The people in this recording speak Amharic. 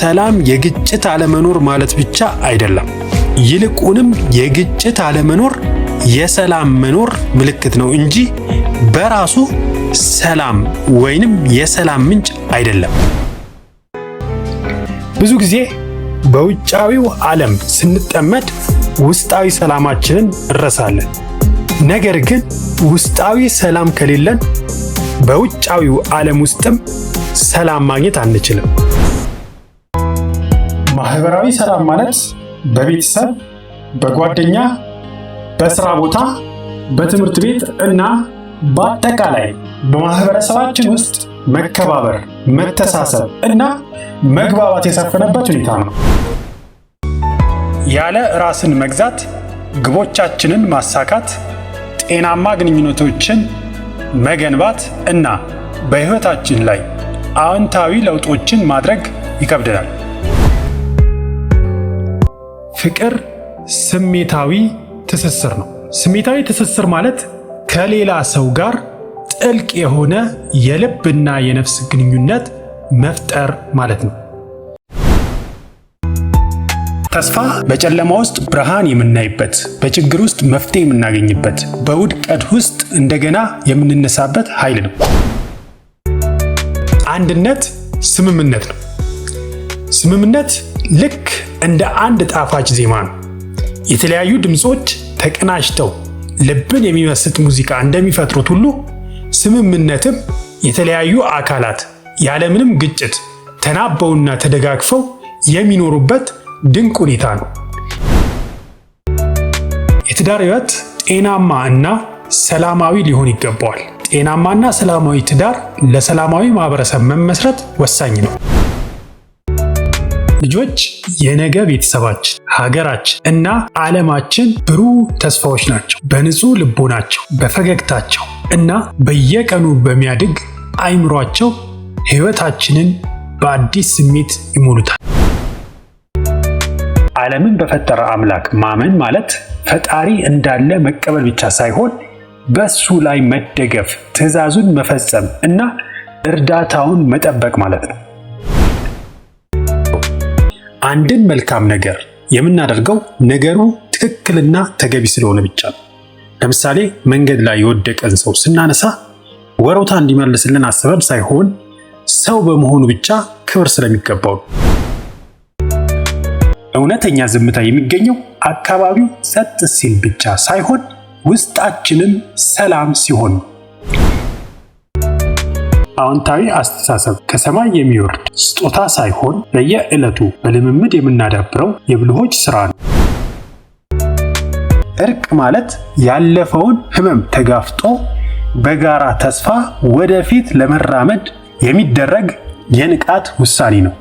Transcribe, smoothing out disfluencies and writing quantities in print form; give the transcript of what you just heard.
ሰላም የግጭት አለመኖር ማለት ብቻ አይደለም። ይልቁንም የግጭት አለመኖር የሰላም መኖር ምልክት ነው እንጂ በራሱ ሰላም ወይንም የሰላም ምንጭ አይደለም። ብዙ ጊዜ በውጫዊው ዓለም ስንጠመድ ውስጣዊ ሰላማችንን እንረሳለን። ነገር ግን ውስጣዊ ሰላም ከሌለን በውጫዊው ዓለም ውስጥም ሰላም ማግኘት አንችልም። ማህበራዊ ሰላም ማለት በቤተሰብ፣ በጓደኛ፣ በስራ ቦታ፣ በትምህርት ቤት እና በአጠቃላይ በማህበረሰባችን ውስጥ መከባበር፣ መተሳሰብ እና መግባባት የሰፈነበት ሁኔታ ነው። ያለ ራስን መግዛት ግቦቻችንን ማሳካት፣ ጤናማ ግንኙነቶችን መገንባት እና በሕይወታችን ላይ አዎንታዊ ለውጦችን ማድረግ ይከብደናል። ፍቅር ስሜታዊ ትስስር ነው። ስሜታዊ ትስስር ማለት ከሌላ ሰው ጋር ጥልቅ የሆነ የልብና የነፍስ ግንኙነት መፍጠር ማለት ነው። ተስፋ በጨለማ ውስጥ ብርሃን የምናይበት፣ በችግር ውስጥ መፍትሄ የምናገኝበት፣ በውድቀት ውስጥ እንደገና የምንነሳበት ኃይል ነው። አንድነት ስምምነት ነው። ስምምነት ልክ እንደ አንድ ጣፋጭ ዜማ ነው። የተለያዩ ድምፆች ተቀናጅተው ልብን የሚመስጥ ሙዚቃ እንደሚፈጥሩት ሁሉ ስምምነትም የተለያዩ አካላት ያለምንም ግጭት ተናበውና ተደጋግፈው የሚኖሩበት ድንቅ ሁኔታ ነው። የትዳር ሕይወት ጤናማ እና ሰላማዊ ሊሆን ይገባዋል። ጤናማና ሰላማዊ ትዳር ለሰላማዊ ማህበረሰብ መመስረት ወሳኝ ነው። ልጆች የነገ ቤተሰባችን፣ ሀገራችን እና ዓለማችን ብሩህ ተስፋዎች ናቸው። በንጹህ ልቦናቸው፣ በፈገግታቸው እና በየቀኑ በሚያድግ አይምሯቸው ሕይወታችንን በአዲስ ስሜት ይሞሉታል። ዓለምን በፈጠረ አምላክ ማመን ማለት ፈጣሪ እንዳለ መቀበል ብቻ ሳይሆን በሱ ላይ መደገፍ፣ ትዕዛዙን መፈጸም እና እርዳታውን መጠበቅ ማለት ነው። አንድን መልካም ነገር የምናደርገው ነገሩ ትክክልና ተገቢ ስለሆነ ብቻ ነው። ለምሳሌ መንገድ ላይ የወደቀን ሰው ስናነሳ ወሮታ እንዲመልስልን አስበን ሳይሆን ሰው በመሆኑ ብቻ ክብር ስለሚገባው ነው። እውነተኛ ዝምታ የሚገኘው አካባቢው ጸጥ ሲል ብቻ ሳይሆን ውስጣችንም ሰላም ሲሆን ነው። አዎንታዊ አስተሳሰብ ከሰማይ የሚወርድ ስጦታ ሳይሆን በየዕለቱ በልምምድ የምናዳብረው የብልሆች ሥራ ነው። እርቅ ማለት ያለፈውን ሕመም ተጋፍጦ በጋራ ተስፋ ወደፊት ለመራመድ የሚደረግ የንቃት ውሳኔ ነው።